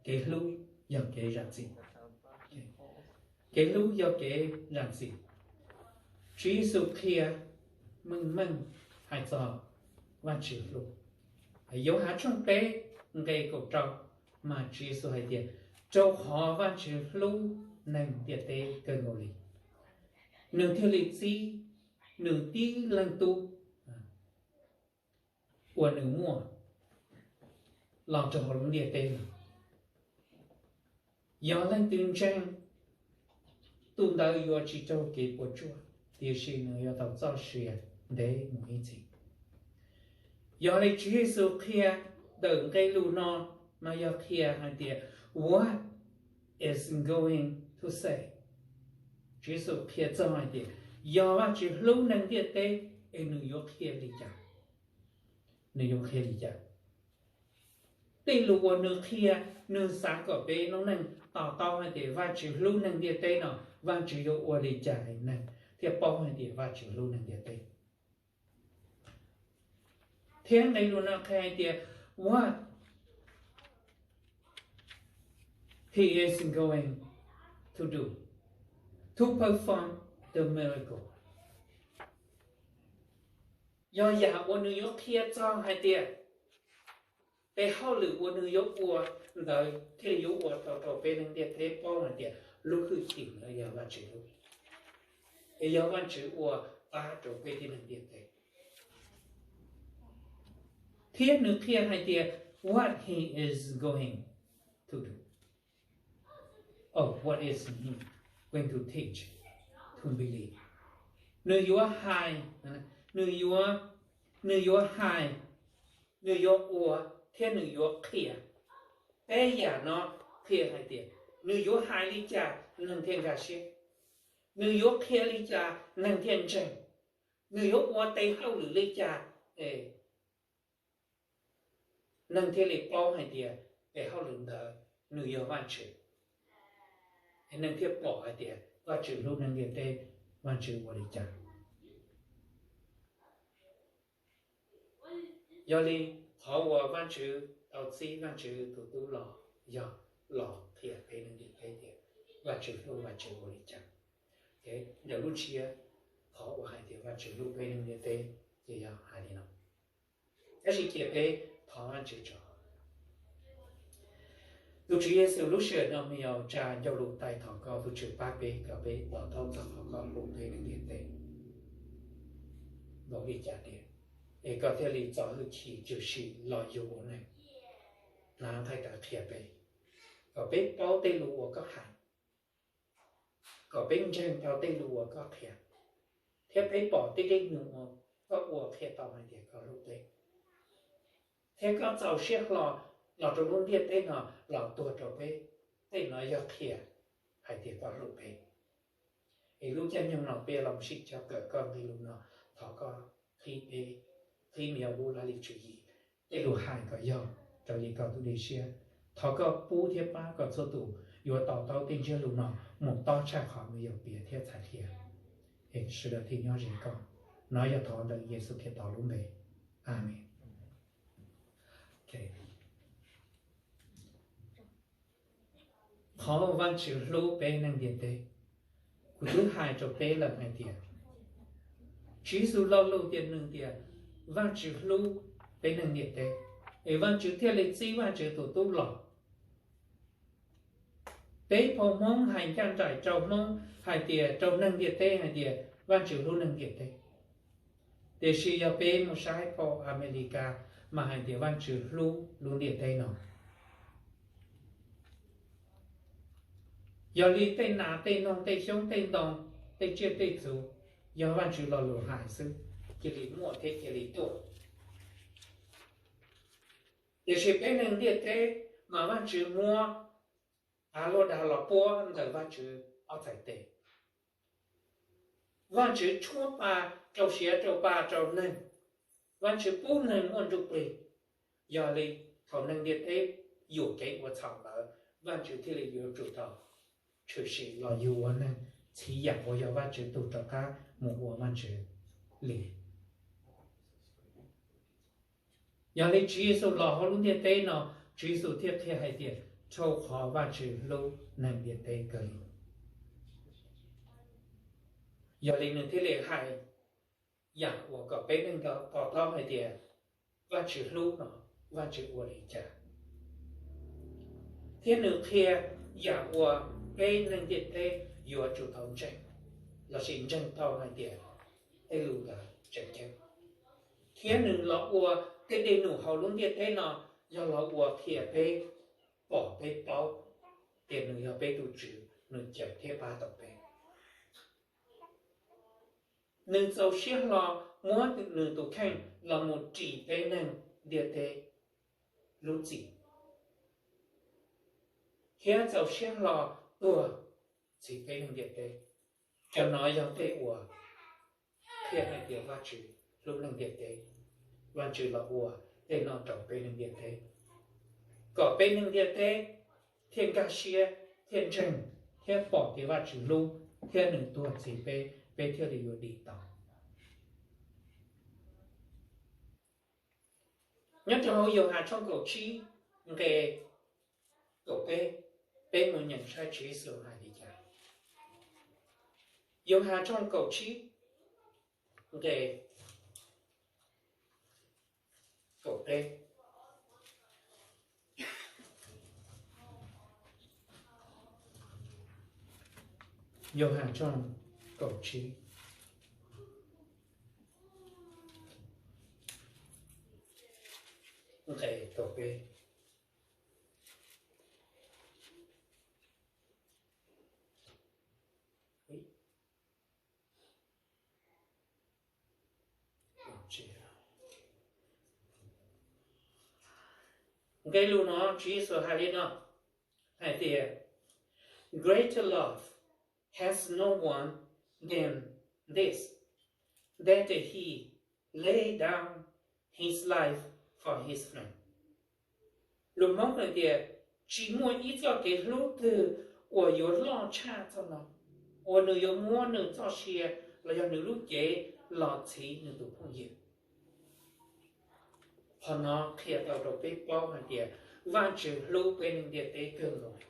Kev hlub yog kev zam txim. Kev hlub yog kev zam txim. Tswv Yexus qhia meej meej hais txog Vajtswv hlub. Yauhas tshooj peb nqe kaum rau, mas Tswv Yexus hais tias, rau qhov Vajtswv hlub neeg ntiaj teb kawg nkaus li, nws thiaj li txib nws tib leeg tub uas nws muaj los rau hauv lub ntiaj teb no. Yog leej twg ntseeg, tus ntawd yuav tsis raug kev puas tsuaj, tiam sis nws yuav tau txoj sia ntev mus ib txhis. Yog li Tswv Yexus qhia ntawm nqe lus no, mas yog qhia hais tias, what is going to say? Tswv Yexus qhia txog hais tias, yog Vajtswv hlub neeg ntiaj teb, es nws yuav qhia li cas? Nws yuav qhia li cas? Tej lus uas nws qhia, nws xav kom peb noob neej to taub hais tias Vajtswv hlub neeg ntiaj teb no, Vajtswv yuav ua li cas neeg thiaj paub hais tias Vajtswv hlub neeg ntiaj teb. Thiab nqe lus no qhia hais tias, what he is going to do to perform the miracle. Yog yam uas nws yuav qhia txog hais tias tes hauj lwm uas nws yuav ua ntawd thiaj yuav ua tau rau peb neeg ntiaj teb paub hais tias lub hwj chim ntawd yog Vajtswv lub, es yog Vajtswv ua pab rau peb tib neeg ntiaj teb. Thiab nws qhia hais tias what he is going to do. Oh, what is he going to teach to believe? Nws yuav hais, nws yuav, nws yuav hais, nws yuav ua, thiab nws yuav qhia. Peb yam no qhia hais tias nws yuav hais li cas neeg thiaj nkag siab, nws yuav qhia li cas neeg thiaj ntseeg, nws yuav ua tes hauj lwm li cas, neeg thiaj li paub hais tias tes hauj lwm ntawd nws yog Vajtswv, es neeg thiaj pom hais tias Vajtswv hlub neeg ntiaj teb, Vajtswv ua li cas. Yog li, qhov uas Vajtswv tau txib Vajtswv tus tub los yog los qhia peb neeg ntiaj teb tias Vajtswv hlub Vajtswv ua li cas. Ntawm lub ntsiab, qhov uas hais tias Vajtswv hlub peb neeg ntiaj teb ces yog hais li no. Tab sis cia peb thov Vajtswv tso. Tus Tswv Yexus, lub sij hawm no me nyuam tsa ncauj lus tais thov koj tus Tswv pab peb kom peb to taub txog qhov koj hlub peb neeg ntiaj teb npaum li cas tiag, es koj thiaj li txo hwj chim tshwm sim los yug ua neeg, hnav nqaij tawv qhia peb, kom peb paub tej lus uas koj hais, kom peb ntseeg tau tej lus uas koj qhia, thiab peb pom tej dej num uas koj ua qhia tau hais tias koj hlub peb, thiab koj txaus siab hlo los rau lub ntiaj teb no los tuag rau peb. Tej no yog qhia hais tias koj hlub peb. Es lub caij nyoog no peb los mus sib cog kawm koj nqe lus no, thov koj qhib peb, qhib me nyuam lub laj lim tswv yim, tej lus hais kom yog raws li koj tus dej siab. Thov koj pub thiab pab kom txhua tus yuav to taub tej ntsiab lus no mus tob tshaj qhov me nyuam piav thiab txhais qhia, es sawv daws thiaj nyob ze koj. No yog thov ntawm Yexus Khetos lub npe, amees. Qhov Vajtswv hlub peb neeg ntiaj teb, kuv twb hais rau peb lawm hais tias Tswv Yexus lo lus tias nws tias Vajtswv hlub peb neeg ntiaj teb, es Vajtswv thiaj li txib Vajtswv tus tub los. Peb phau Hmoob hais ncaj nraim rau Hmoob hais tias rau neeg ntiaj teb hais tias Vajtswv hlub neeg ntiaj teb. Tiam sis yog peb mus saib phau Amelikas mas hais tias Vajtswv hlub lub ntiaj teb no. Yog li tej nas tej noog tej xyoob tej ntoo, tej tsiaj tej txhu, yog Vajtswv lo lus hais xwb, cia li muaj thiab cia li tuaj. Tiam sis peb neeg ntiaj teb mas Vajtswv muab av luaj dag los puab ntawm Vajtswv ob txhais tes. Vajtswv tshuab pa rau siav rau pa rau neeg. Vajtswv pub neeg muaj ntsuj plig. Yog li thaum neeg ntiaj teb yuam kev ua txhaum lawm, Vajtswv thiaj li yuav tsum tau tshwm sim los yug ua neeg, txhiv yam uas yog Vajtswv tug rov qab mus ua Vajtswv li. Yog li Tswv Yexus los hauv lub ntiaj teb no, Tswv Yexus thiaj qhia hais tias, rau qhov Vajtswv hlub neeg ntiaj teb kawg li. Yog li nws thiaj li hais yam uas kom peb neeg to taub hais tias Vajtswv hlub no Vajtswv ua li cas, thiab nws qhia yam uas peb neeg ntiaj teb yuav tsum tau ntseeg, lossis ntseeg tau hais tias tej lus ntawd tseem ceeb. Thiab nws los ua tej dej num hauv lub ntiaj teb no, yog los ua qhia peb pom peb paub tias nws yog peb tus Tswv, nws cawm thiab pab tau peb. Nws txaus siab hlo muab nws tus kheej los mus ris peb neeg ntiaj teb lub txim, thiab txaus siab hlo tuag txhiv peb neeg ntiaj teb. Cov no yog tej uas qhia hais tias Vajtswv hlub neeg ntiaj teb. Vajtswv los ua tej no rau peb neeg ntiaj teb, kom peb neeg ntiaj teb thiaj nkag siab, thiaj ntseeg, thiab pom tias Vajtswv hlub, thiab nws tuag txhiv peb, peb thiaj li yuav dim tau. Nyob rau hauv Yauhas tshooj kaum tsib nqe kaum peb, peb mus nyeem saib Tswv Yexus hais li cas. Yauhas tshooj kaum tsib nqe kaum peb. Yauhas tshooj kaum tsib nqe kaum peb. Nqe lus no Tswv Yexus hais li no, hais tias, Greater love has no one than this, that he lay down his life for his friend. Lus Hmoob hais tias, tsis muaj ib txoj kev hlub twg uas yuav loj tshaj txoj no, uas nws yuav muab nws txoj sia los yog nws lub cev los txhiv nws tus phooj ywg. Qhov no qhia tau rau peb paub hais tias Vajtswv hlub peb neeg ntiaj teb kawg nkaus,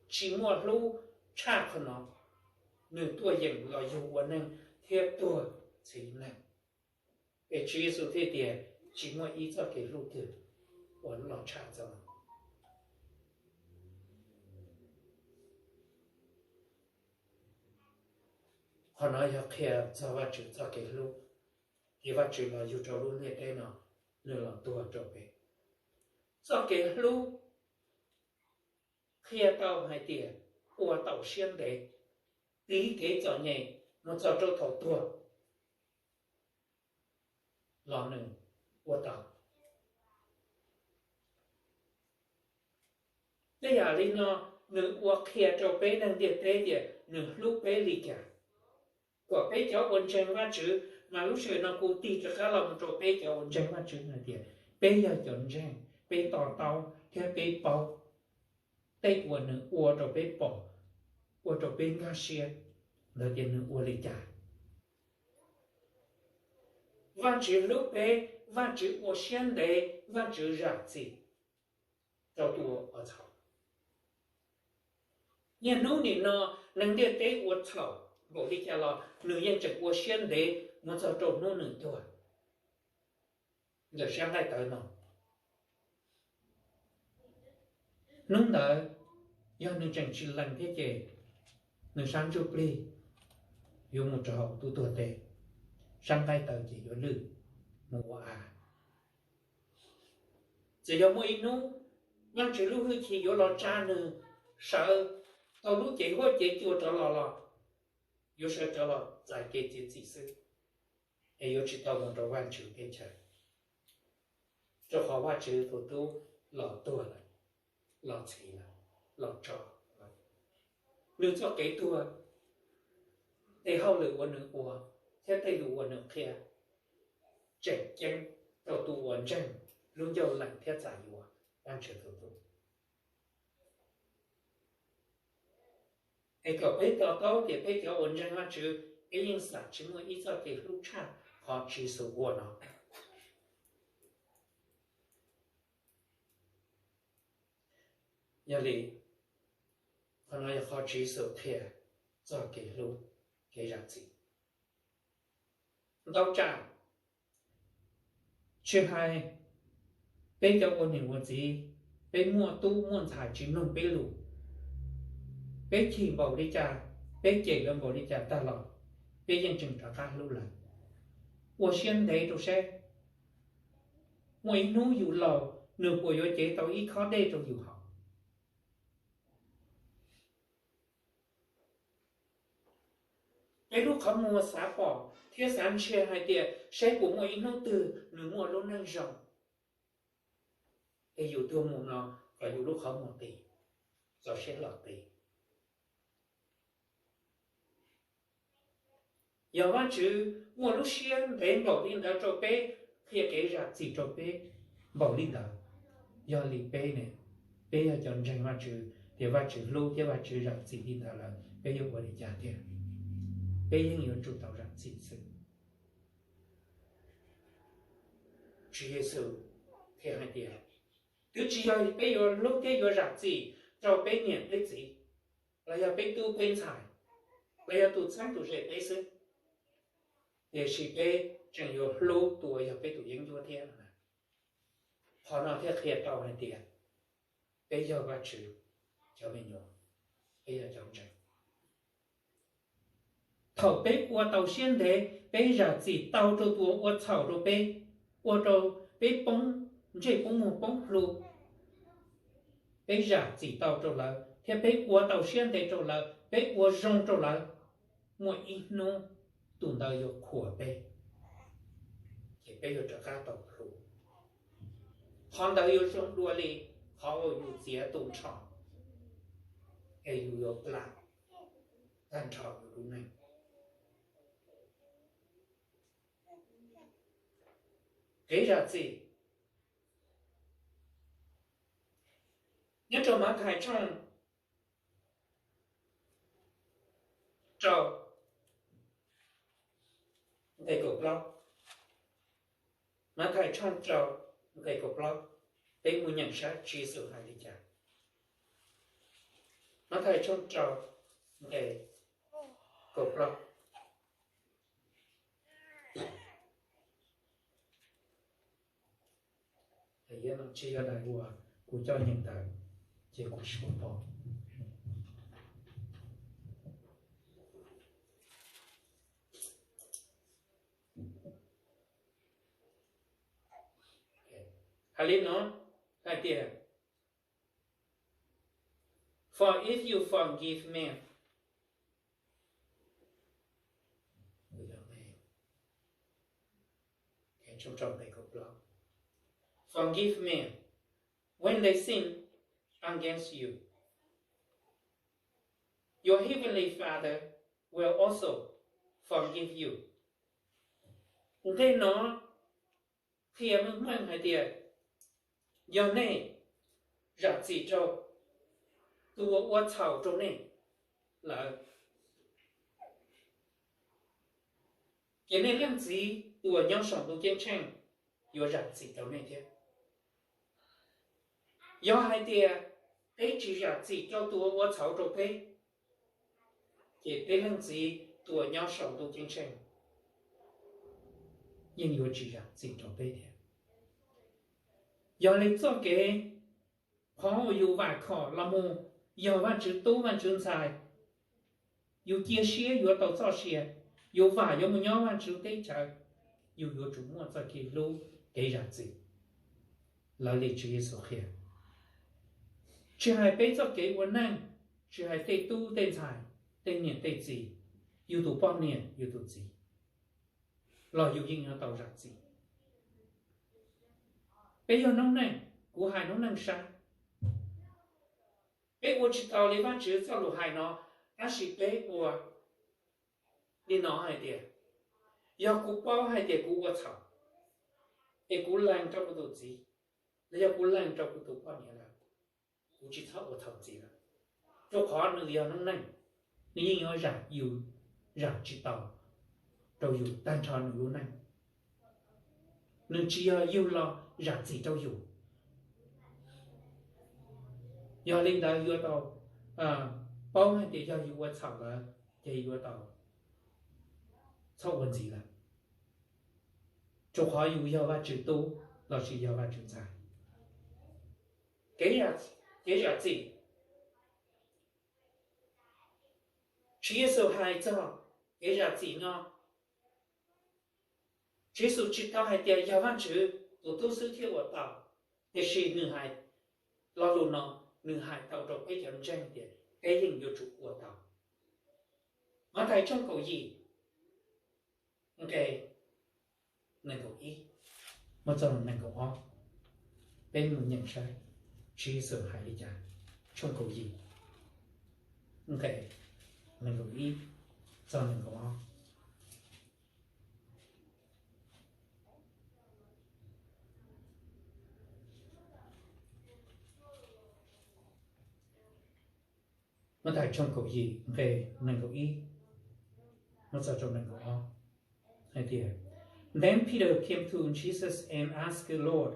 tsis muaj hlub tshaj qhov no. Nws tuaj yeem los yug ua neeg thiab tuag txhiv neeg. Es Tswv Yexus thiaj tias tsis muaj ib txoj kev hlub twg uas loj tshaj txoj no. Qhov no yog qhia txog Vajtswv txoj kev hlub, ces Vajtswv los yug rau lub ntiaj teb no, nws los tuag rau peb. Txoj kev hlub qhia tau hais tias ua tau siab ntev, tiv kev txom nyem mus txog rau thaum tuag los nws ua tau. Tej yam li no nws ua qhia rau peb neeg ntiaj teb tias nws hlub peb li cas. Kom peb cov uas ntseeg Vajtswv, mas lub sij hawm no kuv tig rov qab los mus rau peb cov uas ntseeg Vajtswv hais tias peb yog cov ntseeg, peb to taub thiab peb paub tej uas nws ua rau peb pom, ua rau peb nkag siab ntawd tias nws ua li cas. Vajtswv hlub peb, Vajtswv ua siab ntev, Vajtswv zam txim rau tus uas txhaum. Niaj hnub nim no neeg ntiaj teb ua txhaum npaum li cas los nws yeej tseem ua siab ntev mus txog rau hnub nws tuag ntawm sab nqaij tawv no. Hnub ntawd yog nws tseem tsis lees thiab ces nws sab ntsuj plig yuav mus rau hauv tub tuag teb, sab nqaij tawv ces yuav lwj mus ua av. Txawm yog muaj ib hnub Vajtswv lub hwj chim yuav los tsa nws sawv tau lub cev huab cev cua rov los los yuav sawv rov los txais kev txiav txim xwb, es yuav tsis tau mus rau Vajtswv teb chaws, rau qhov Vajtswv tus tub los tuag lawm, los txhiv lawm, los tso lawm. Nws txoj kev tuag, tej hauj lwm uas nws ua thiab tej lus uas nws qhia tseem ceeb rau tus uas ntseeg, lub ncauj lees thiab txais yuav Vajtswv tus tub. Es kom peb to taub tias peb cov uas ntseeg Vajtswv, peb yeej xam tsis muaj ib txoj kev hlub tshaj qhov Tswv Yexus ua no. Yog li, qhov no yog qhov Tswv Yexus qhia txog kev hlub, kev zam txim. Ntau tsam, tsis hais peb cov ua niam ua txiv, peb muaj tub muaj ntxhais tsis mloog peb lus, peb chim npaum li cas, peb cem lawv npaum li cas tag los, peb yeej tseem rov qab hlub lawv. Ua siab ntev rau seb, muaj ib hnub yus laus, nws puas yuav cev tau ib khob dej rau yus haus. Peb lub qhov muag xav pom thiab xav ntsia hais tias saib puas muaj ib hnub twg nws muaj lub neej zoo, es yus tuag mus no kom yus lub qhov muag qis, txaus siab los qis. Yog Vajtswv muaj lub siab ntev npaum li ntawd rau peb, qhia kev zam txim rau peb npaum li ntawd, yog li peb ne, peb yog cov ntseeg Vajtswv, tias Vajtswv hlub thiab Vajtswv zam txim li ntawd lawm, peb yuav ua li cas tiag? Peb yeej yuav tsum tau zam txim xwb. Tswv Yexus qhia hais tias, twb tsis yog peb yuav hlub thiab yuav zam txim rau peb niam peb txiv, los yog peb tub peb ntxhais, los yog tus txheeb tus ze peb xwb, tiam sis peb tseem yuav hlub tus uas yog peb tus yeeb ncuab thiab. Qhov no thiaj qhia tau hais tias peb yog Vajtswv cov me nyuam, peb yog cov ntseeg. Thaum peb ua tau siab ntev, peb zam txim tau rau tus uas ua txhaum rau peb, ua rau peb poob ntsej poob muag poob plhu, peb zam txim tau rau lawv thiab peb ua tau siab ntev rau lawv, peb ua zoo rau lawv, muaj ib hnub tus ntawd yuav qhuas peb, ces peb yuav rov qab tau plhu. Qhov ntawd yuav zoo dua li qhov uas yus txiav tus nrho, es yus yuav plam tag nrho yus lub neej. Kev zam txim nyob rau Mathais tshooj rau nqe kaum plaub. Mathais tshooj rau nqe kaum plaub, peb mus nyeem saib Tswv Yexus hais li cas. Mathais tshooj rau nqe kaum plaub. Tsis yog daim uas kuv coj nyeem ntawd, ces kuv tsis pom. Hais li no hais tias, For if you forgive men, forgive men when they sin against you, your heavenly Father will also forgive you. Nqe no qhia meej meej hais tias yog nej zam txim rau tus uas ua txhaum rau nej lawm, ces nej Leej Txiv tus uas nyob saum ntuj ceeb tsheej yuav zam txim rau nej thiab. Yog hais tias peb tsis zam txim rau tus uas ua txhaum rau peb, ces peb Leej Txiv tus uas nyob saum ntuj ceeb tsheej yeej yuav tsis zam txim rau peb thiab. Yog li txoj kev, qhov uas yus vam khom los mus yog Vajtswv tub Vajtswv ntxhais, yus cia siab yuav tau txoj sia, yus vam yuav mus nyob Vajtswv teb chaws, yus yuav tsum muaj txoj kev hlub, kev zam txim. Lawv li Tswv Yexus qhia, tsis hais peb txoj kev ua neej, tsis hais tej tub tej ntxhais, tej niam tej txiv, yus tus poj niam yus tus txiv, los yus yeej yuav tau zam txim. Peb yog noob neej, kuv hais noob neej sab, peb ua tsis tau li Vajtswv txoj lus hais no, tab sis peb ua li no hais tias, yog kuv paub hais tias kuv ua txhaum, es kuv lees rau kuv tus txiv, los yog kuv lees rau kuv tus poj niam lawm, kuv tsis txhob ua txhaum ntxiv lawm, rau qhov nws yog noob neej, nws yeej yuav zam yus, zam tsis tau rau yus tag nrho nws lub neej. Nws tsis yog yug los zam txim rau yus. Yog li ntawd yuav tau paub hais tias yog yus ua txhaum lawm ces yuav tau txhob ua ntxiv lawm, rau qhov yus yog Vajtswv tub lossis yog Vajtswv ntxhais. Kev zam txim. Tswv Yexus hais txog kev zam txim no, Tswv Yexus tsis tau hais tias yog Vajtswv tus tub xwb thiaj ua tau, tiam sis nws hais lo lus no, nws hais tau rau peb cov ntseeg tias peb yeej yuav tsum ua tau. Mathais tshooj kaum yim, nqe nees nkaum ib mus txog nees nkaum ob, peb mus nyeem saib Tswv Yexus hais li cas. Tshooj kaum yim, nqe nees nkaum ib txog nees nkaum ob. Mathais tshooj kaum yim, nqe nees nkaum ib mus txog rau nees nkaum ob, hais tias, Then Peter came to Jesus and asked, Lord,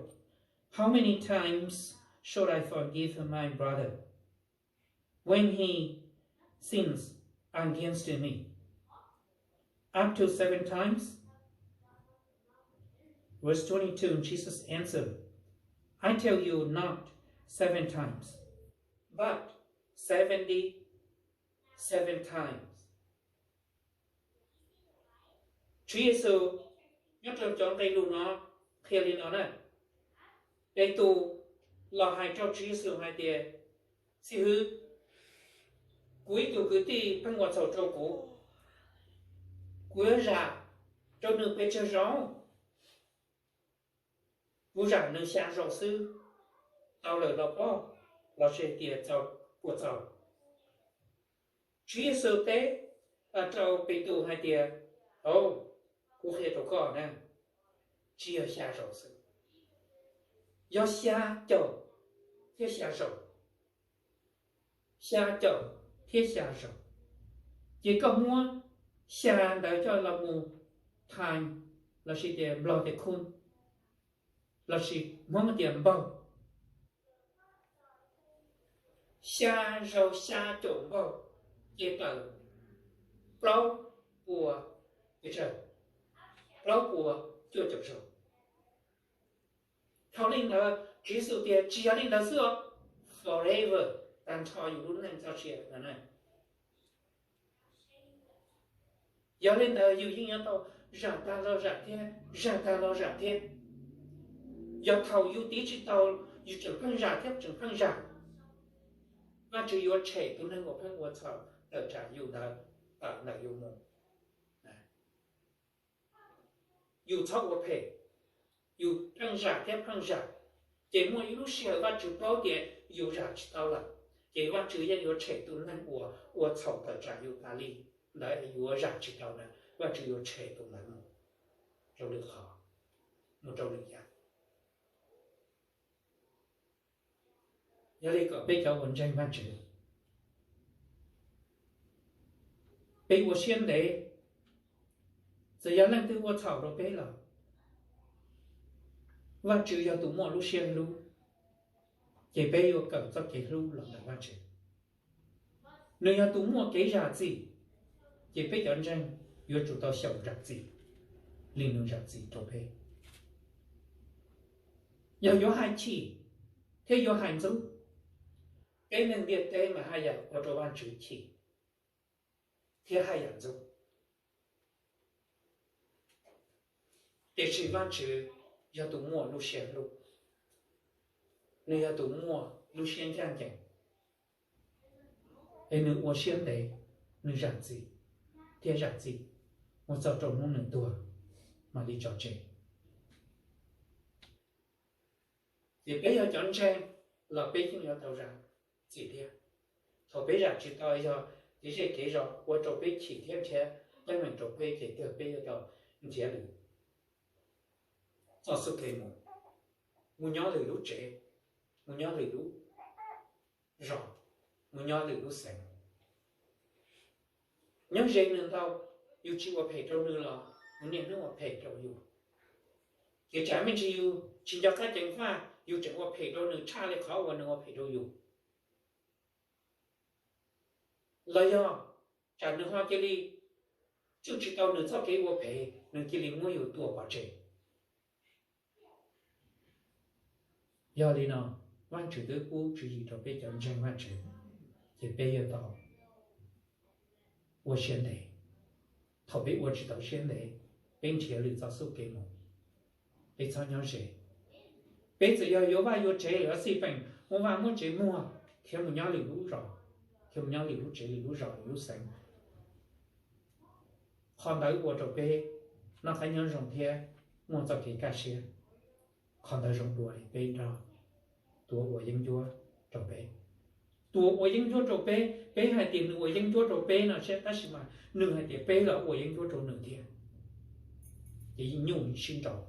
how many times should I forgive my brother when he sins against me? Up to seven times? Verse twenty-two, Jesus answered, I tell you, not seven times, but seventy seven times. Tswv Yexus nyob rau cov nqe lus no qhia li no na: Petus los hais rau Tswv Yexus hais tias, Xib hwb, kuv ib tug kwv tij pheej ua txhaum rau kuv, kuv yuav zam rau nws pes tsawg zaus? Kuv zam nws xya zaus xwb, tau lawm los pob, lossis tias puas txaus? Tswv Yexus teb rau Petus hais tias, Au, kuv qhia rau koj na, tsis yog xya zaus xwb, yog xya caum thiab xya zaus. Xya caum thiab xya zaus. Ces koj muab xya ntawd coj los mus times, lossis tias nplog tias khun, lossis Hmoob tias npaug, xya zaus xya caum npaug, ces tawm plaub puas, plaub puas cuaj caum zaus. Thaum li ntawd Tswv Yexus tias tsis yog li ntawd xwb os, forever, tag nrho yus lub neej txoj sia no. Yog li ntawd yus yeej yuav tau zam tag los zam thiab, zam tag los zam thiab. Yog thaum yus tiv tsis tau, yus tseem pheej zam thiab tseem pheej zam, Vajtswv yuav tshem tus neeg uas pheej ua txhaum tawm tsam yus ntawd tawm ntawm yus mus. Yus txhob ua phem, yus pheej zam thiab pheej zam, ces muaj ib lub sij hawm Vajtswv paub tias yus zam tsis tau lawm, ces Vajtswv yeej yuav tshem tus neeg uas ua txhaum tawm tsam yus tas li ntawd, yuav zam tsis tau ntawd, Vajtswv yuav tshem tus ntawd mus rau lwm qhov, mus rau lwm yam. Yog li kom peb cov uas ntseeg Vajtswv, peb ua siab ntev, txawm yog leej twg ua txhaum rau peb los Vajtswv yog tus muaj lub siab hlub, ces peb yuav kawm txoj kev hlub los ntawm Vajtswv. Nws yog tus muaj kev zam txim, ces peb cov ntseeg yuav tsum tau xyaum zam txim li nws zam txim rau peb. Yog yuav hais chim thiab yuav hais ntxub, peb neeg ntiaj teb mas haj yam ua rau Vajtswv chim thiab haj yam ntxub. Tiam sis Vajtswv yog tus muaj lub siab hlub, nws yog tus muaj lub siab ncaj ncees, es nws ua siab ntev, nws zam txim thiab zam txim mus txog rau hnub nws tuag mam li tso tseg. Ces peb yog cov ntseeg los peb yeej yuav tau zam txim thiab. Thaum peb zam tsis tau yog kev zej kev zos ua rau peb chim thiab nrhiav teeb meem rau peb ces twb peb yuav tau nrhiav lwm txoj xub kev mus, mus nyob lwm lub tsev, mus nyob lwm lub zos, mus nyob lwm lub xeev. Nyob ze nws ntau, yus tsis ua phem rau nws los nws niaj hnub ua phem rau yus. Ces tsam me ntsis yus tsis nco qab ceev faj, yus tseem ua phem rau nws tshaj li qhov uas nws ua phem rau yus. Los yog tsam nws ho cia li tswj tsis tau nws txoj kev ua phem, nws cia li muab yus tua pov tseg. Yog li no, Vajtswv twb pub tswv yim rau peb cov ntseeg Vajtswv, ces peb yuav tau ua siab ntev. Thaum peb ua tsis tau siab ntev, peb nrhiav lwm txoj xub kev mus, peb txhob nyob ze. Peb txawm yog yuav vaj yuav tsev, yuav xij peem, muaj vaj muaj tsev muag, thiab mus nyob lwm lub zos, thiab mus nyob lwm lub tsev, lwm lub zos, lwm lub xeev, qhov ntawd ua rau peb noj qab nyob zoo thiab muaj txoj kev kaj siab. Qhov ntawd zoo dua li peb nrog tus uas ua yeeb ncuab rau peb. Tus uas ua yeeb ncuab rau peb, peb hais tias nws ua yeeb ncuab rau peb no, tab sis mas nws hais tias peb los ua yeeb ncuab rau nws thiab, ces yeej nyuaj sib nraus.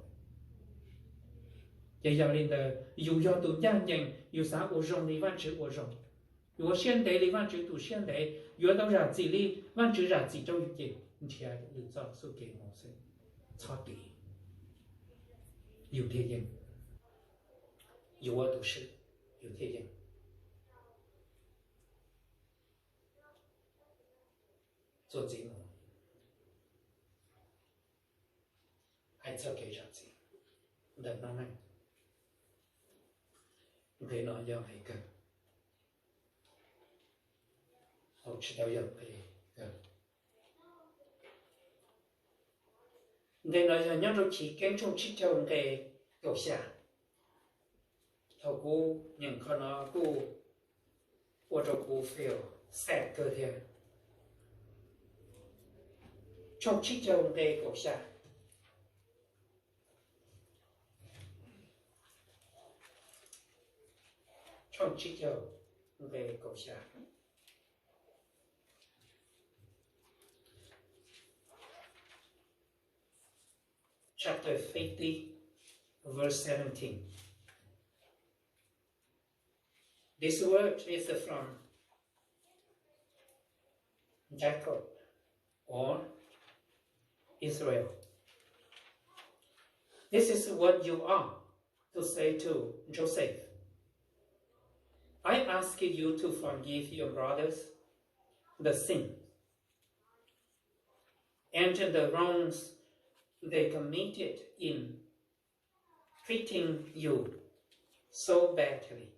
Ces yog li ntawd, yus yog tus ncaj ncees, yus xav ua zoo li Vajtswv ua zoo, yus ua siab ntev li Vajtswv tus siab ntev, yuav tau zam txim li Vajtswv zam txim rau yus, ces nrhiav lwm txoj xub kev mus xwb, txhob tiv, yus thiaj yeej, yus ua tus swb, yus thiaj yeej txuas ntxiv mus hais txog kev zam txim ntawm no ne. Nqe no yog nqe kawg, tsis tau yog nqe kawg. Nqe no yog nyob rau Chiv Keeb tshooj tsib caug nqe kaum xya. Thaum kuv nyeem qhov no kuj ua rau kuv feel sad kawg thiab. Tshooj tsib caug nqe kaum xya. Tshooj tsib caug nqe kaum xya. Chapter fifty, verse seventeen. This word is from Jacob or Israel. This is what you are to say to Joseph. I ask you to forgive your brothers the sin and the wrongs they committed in treating you so badly.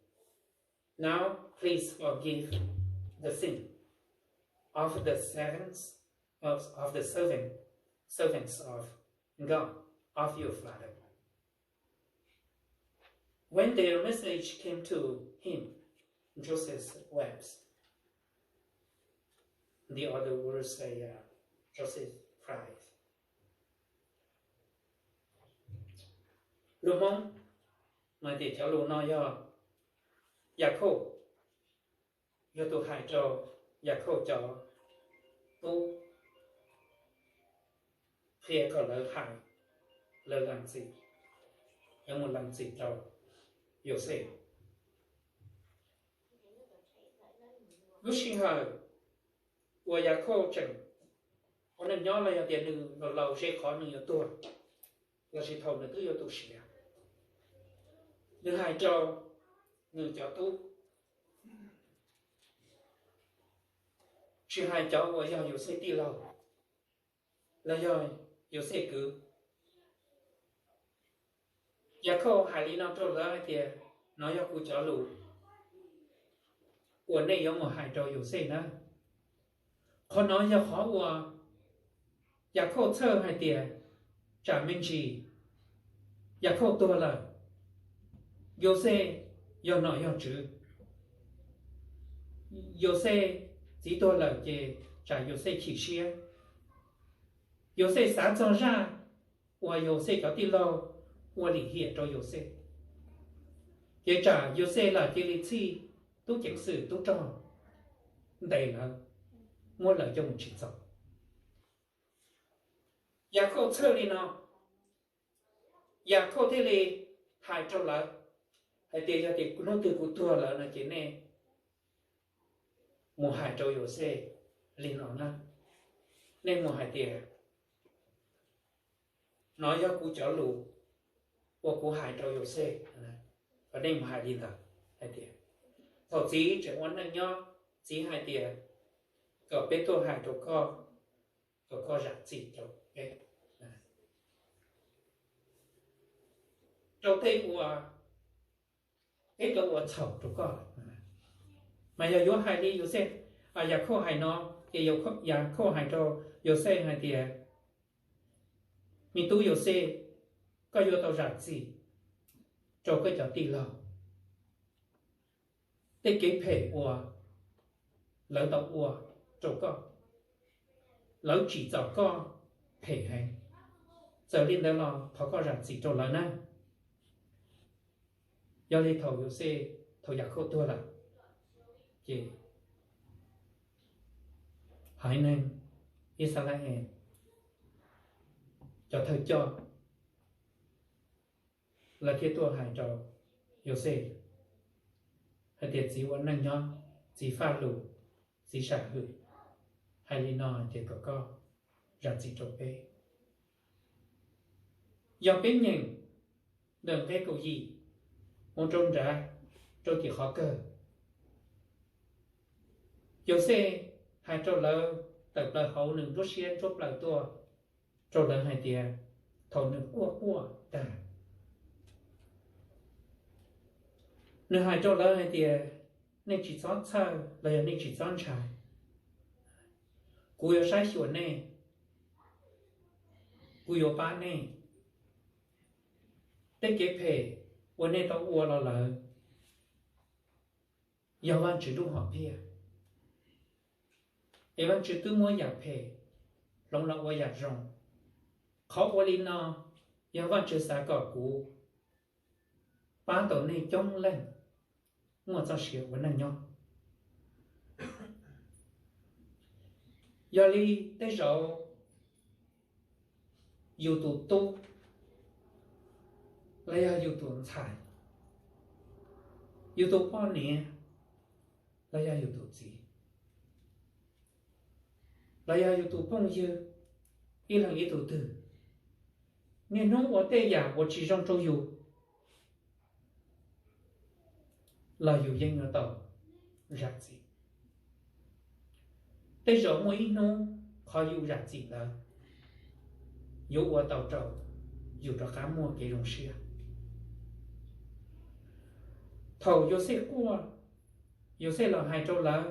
Now please forgive the sin of the servants of, of the servant, servants of God, of your father. When their message came to him, Joseph wept. The other words say, uh, Joseph cried. Lus Hmoob mas tias cov lus no yog Yakhauj, yog tus hais rau Yakhauj cov tub qhia kom lawv hais, lawv lees txim, lawv mus lees txim rau Yauxej. Lub sij hawm uas Yakhauj tseem ua neej nyob los yog tias nws laus laus ze qhov nws yuav tuag, lossis thaum nws twb yuav tu siav, nws hais rau nws cov tub, tsis hais cov uas yog Yauxej tij laug los yog Yauxej kwv. Yakhauj hais li no rau lawv hais tias, nov yog kuv cov lus uas nej yuav mus hais rau Yauxej na. Qhov no yog qhov uas Yakhauj txhawj hais tias tsam me ntsis Yakhauj tuag lawm, Yauxej yog nom yog tswv, Yauxej txiv tuag lawm ces tsam Yauxej chim siab. Yauxej xav txog zaj uas Yauxej cov tij laug ua lim hiam rau Yauxej, ces tsam Yauxej lam cia li txhij tub ceev xwm tub rog ntes lawv, muab lawv coj mus tsim txom. Yakhauj txhawj li no, Yakhauj thiaj li hais rau lawv hais tias, yog tias hnub twg kuv tuag lawm no ces nej mus hais rau Yauxej li no na, nej mus hais tias, nov yog kuv cov lus uas kuv hais rau Yauxej, nej mus hais li ntawd hais tias, thaum txiv tseem ua neej nyob, txiv hais tias, kom peb tuaj hais rau koj, kom koj zam txim rau peb, rau tej uas peb tau ua txhaum rau koj. Mas yog yuav hais li Yauxej, Yakhauj hais no, ces Yakhauj hais rau Yauxej hais tias, me tub Yauxej, koj yuav tau zam txim rau koj cov tij laug tej kev phem uas lawv tau ua rau koj, lawv tsim txom koj phem heev. Txawm li ntawd los thov koj zam txim rau lawv na. Yog li thaum Yauxej, thaum Yakhauj tuag lawm, ces haiv neeg Yixalayees cov thawj coj lawv thiaj tuaj hais rau Yauxej hais tias, txiv ua neej nyob, txiv faj lus, txiv sam hwm, hais li no ces kom koj zam txim rau peb. Yog peb nyeem ntawm nqe kaum yim mus rau nrad, rau tim qhov kawg, Yauxej hais rau lawv tawm plaws hauv nws nruab siab nruab plaws tuaj rau lawv hais tias, thaum nws quaj quaj tag, nws hais rau lawv hais tias, nej tsis txhob txhawj los yog nej tsis txhob ntshai. Kuv yuav saib xyuas nej, kuv yuav pab nej. Tej kev phem uas nej tau ua los lawm yog Vajtswv lub hom phiaj, es Vajtswv twb muab yam phem hloov los ua yam zoo. Qhov ua li no yog Vajtswv xav kom kuv pab tau nej coob leej muaj txoj sia ua neej nyob. Yog li tej zaum yus tus tub los yog yus tus ntxhais, yus tus poj niam los yog yus tus txiv, los yog yus tus phooj ywg, ib leeg ib tug twg, niaj hnub ua tej yam uas tsis zoo rau yus los yus yeej yuav tau zam txim. Tej zaum muaj ib hnub qhov yus zam txim ntawd yuav ua tau rau yus rov qab muaj kev zoo siab. Thaum Yauxej quaj, Yauxej los hais rau lawv,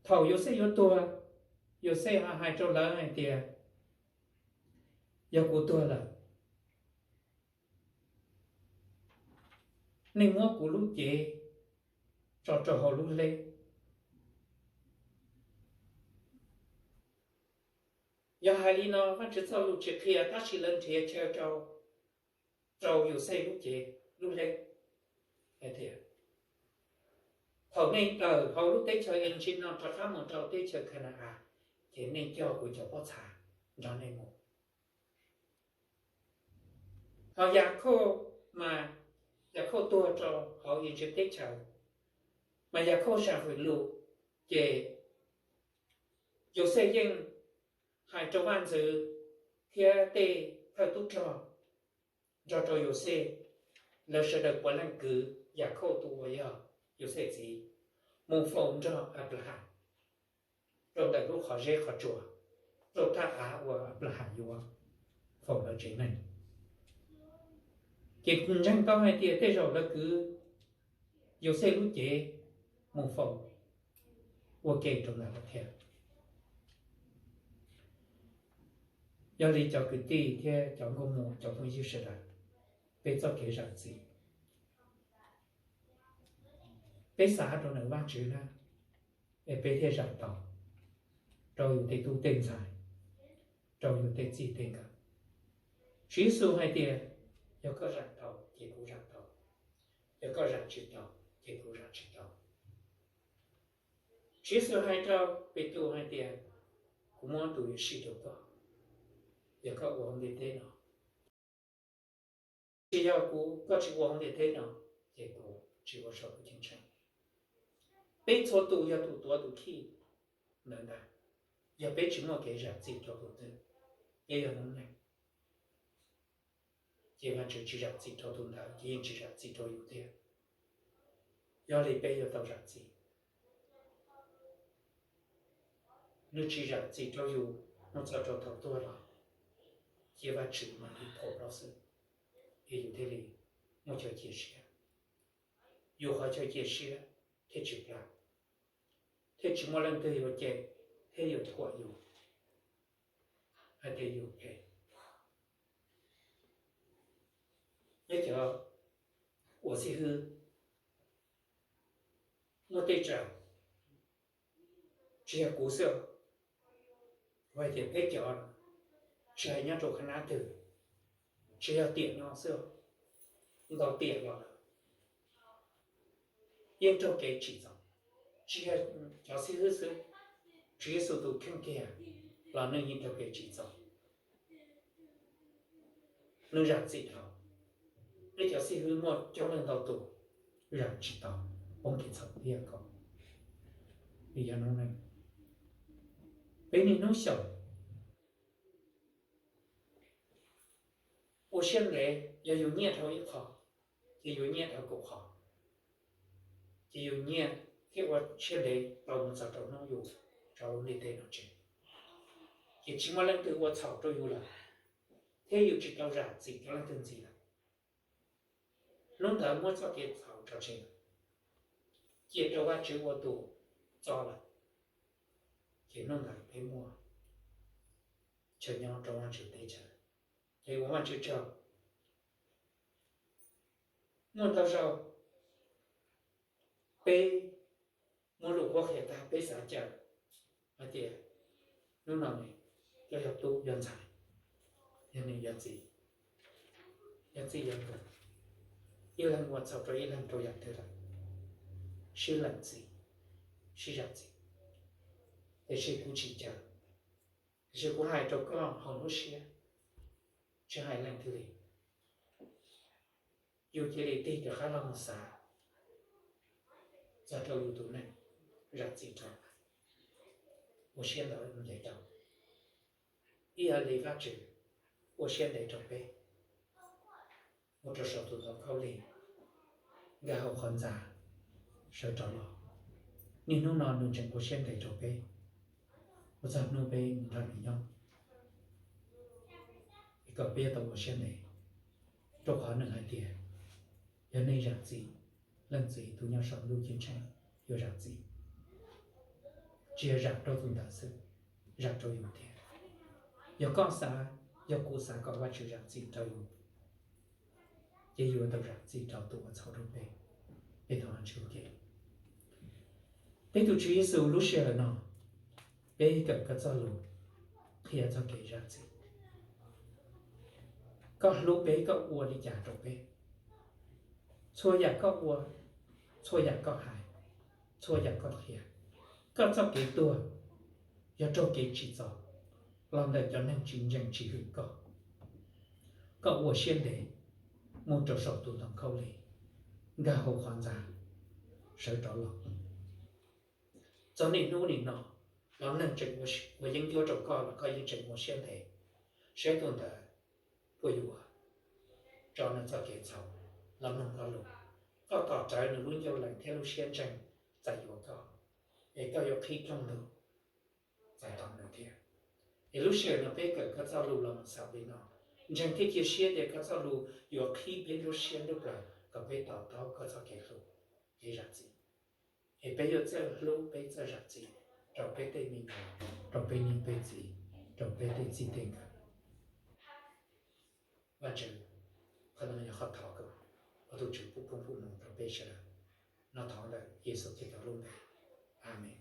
thaum Yauxej yuav tuag, Yauxej ho hais rau lawv hais tias, yog kuv tuag lawm, nej muab kuv lub cev tso rau hauv lub hleb. Yog hais li no Vajtswv txoj lus tsis qhia, tab sis lawv nrhiav chaw rau, rau Yauxej lub cev lub hleb, hais tias, thaum nej tawm hauv lub teb chaws Iziv no rov qab mus rau teb chaws Kana-as, ces nej coj kuv cov pob txha nrog nej mus. Ho Yakhauj mas, Yakhauj tuag rau hauv Iziv teb chaws, mas Yakhauj zam hwm lus, ces Yauxej yeej hais rau vaj ntxwv thiab tej thawj tub rog nrog rau Yauxej, lawv sawv daws puav leej kwv Yakhauj tus uas yog Yauxej txiv mus faus nrog Anplahas rau ntawm lub qhov zeb qhov tsua, rau thaj av uas Anplahas yuav faus lawv tsev neeg. Ces ntseeg tau hais tias tej zaum lawv kwv Yauxej lub cev mus faus ua ke rau ntawd lawm thiab. Yog li cov kwv tij thiab cov nkauj muam cov phooj ywg sawv daws, peb txoj kev zam txim, peb xav rau ntawm Vajtswv na, es peb thiaj zam tau rau yus tej tub tej ntxhais, rau yus tej txij tej nkawm. Tswv Yexus hais tias, yog koj zam tau ces kuv zam tau, yog koj zam tsis tau ces kuv zam tsis tau. Tswv Yexus hais rau Petus hais tias, kuv muab tus yuam sij rau koj, yog koj ua hauv ntiaj teb no, tsis yog kuv, koj tsis ua hauv ntiaj teb no, ces kuv tsis ua saum kuv ceeb tsheej. Peb txhua tus yog tus tuav tus khi ntawd ntag. Yog peb tsis muaj kev zam txim rau tus twg, peb yog noob neej, ces Vajtswv tsis zam txim rau tus ntawd ces yeej tsis zam txim rau yus thiab. Yog li peb yuav tau zam txim. nws tsis zam txim rau yus mus txog rau thaum tuag los, cia Vajtswv mam li pom rau xwb, es yus thiaj li muaj chaw cia siab. Yus qhov chaw cia siab thiaj tsis plam, thiaj tsis muaj leej twg yuav cem thiab yuav thuam yus hais tias yus phem. Neb cov ua xib hwb, muaj tej tsav, tsis yog kuv xwb, kuv hais tias peb cov, tsis hais nyob rau qhov nab twg, tsis yog tiam no xwb, ntau tiam los lawm, yeej raug kev tsim txom. Tsis yog cov xib hwb xwb, Tswv Yexus tus kheej kiag los nws yeej raug kev tsim txom. Nws zam txim dhau. Nej cov xib hwb muaj coob leej ntau tus zam tsis tau, poob kev txhaum thiab ko. Vim yog no ne, peb niaj hnub xyaum ua siab ntev, yog yus nyiaj dhau ib qho, ces yus nyiaj dhau kaum qho, ces yus nyiaj thiaj ua siab ntev tau mus txog rau hnub yus tso lub ntiaj teb no tseg. Ces tsis muaj leej twg ua txhaum rau yus lawm, thiab yus tsis tau zam txim rau leej twg ntxiv lawm. Hnub ntawd muab txoj kev txhaum tso tseg lawm, cia rau Vajtswv ua tus txo lawm, ces hnub ntawd peb muaj chaw nyob rau Vajtswv teb chaws, ces ua Vajtswv tsaug. Muaj ntau zaus peb muab lus qhuab qhia tag, peb xav caw hais tias hnub no ne, koj yog tub yog ntxhais, yog niam yog txiv, yog txij yog nkawm, ib leeg ua txhaum rau ib leeg rau yam twg lawm, sib lees txim, sib zam txim. Tiam sis kuv tsis caw, tiam sis kuv hais rau koj hauv lub siab, tsis hais leej twg li. Yus cia li tig rov qab los mus xav txog rau yus tus neeg, zam txim rau, ua siab ntev rau, ib yam li Vajtswv ua siab ntev rau peb, mus rau saum tus ntoo khaub lig, nkag hauv qhov ntxa, sawv rov los. Niaj hnub no nws tseem ua siab ntev rau peb, mus txog hnub peb mus nrog nws nyob, es kom peb tau ua siab ntev, rau qhov nws hais tias, yog nej zam txim, Leej Txiv tus nyob saum ntuj ceeb tsheej yuav zam txim. Tsis yog zam rau tus ntawd xwb, zam rau yus thiab. Yog koj xav, yog kuv xav kom Vajtswv zam txim rau yus, ces yuav tau zam txim rau tus ua txhaum rau peb. Peb thov Vajtswv ua ke. Peb tus Tswv Yexus, lub sij hawm no peb kawm koj txoj lus qhia txog kev zam txim. Koj hlub peb, koj ua li cas rau peb? Txhua yam koj ua, txhua yam koj hais, txhua yam koj qhia, koj txoj kev tuag yog raug kev tsim txom los ntawm cov neeg tsis ntseeg tsis hwm koj. Koj ua siab ntev mus rau saum tus ntoo khaub lig, nkag hauv qhov ntxa, sawv rov los. Txog niaj hnub nim no los neeg tseem ua yeeb ncuab rau koj los koj yeej tseem ua siab ntev saib tus ntawd puas yuav tso nws txoj kev txhaum los mloog koj lus. Koj tos rawv nws lub ncauj lees thiab lub siab ntseeg txais yuav koj, es koj yuav qhib rooj ntug txais tau nws thiab. Es lub sij hawm no peb kawm koj txoj lus los mus xaus li no, ntseeg thiab cia siab tias koj txoj lus yuav qhib peb lub siab lub plawv kom peb to taub koj txoj kev hlub, kev zam txim. Es peb yuav txawj hlub, peb txawj zam txim rau peb tej me nyuam, rau peb niam peb txiv, rau peb tej txij tej nkawm. Vajtswv, qhov no yog qhov thov koj, ua tus Tswv pub koob pub hmoov rau peb sawv daws. No thov ntawm Yexus Khetos lub npe, Amees.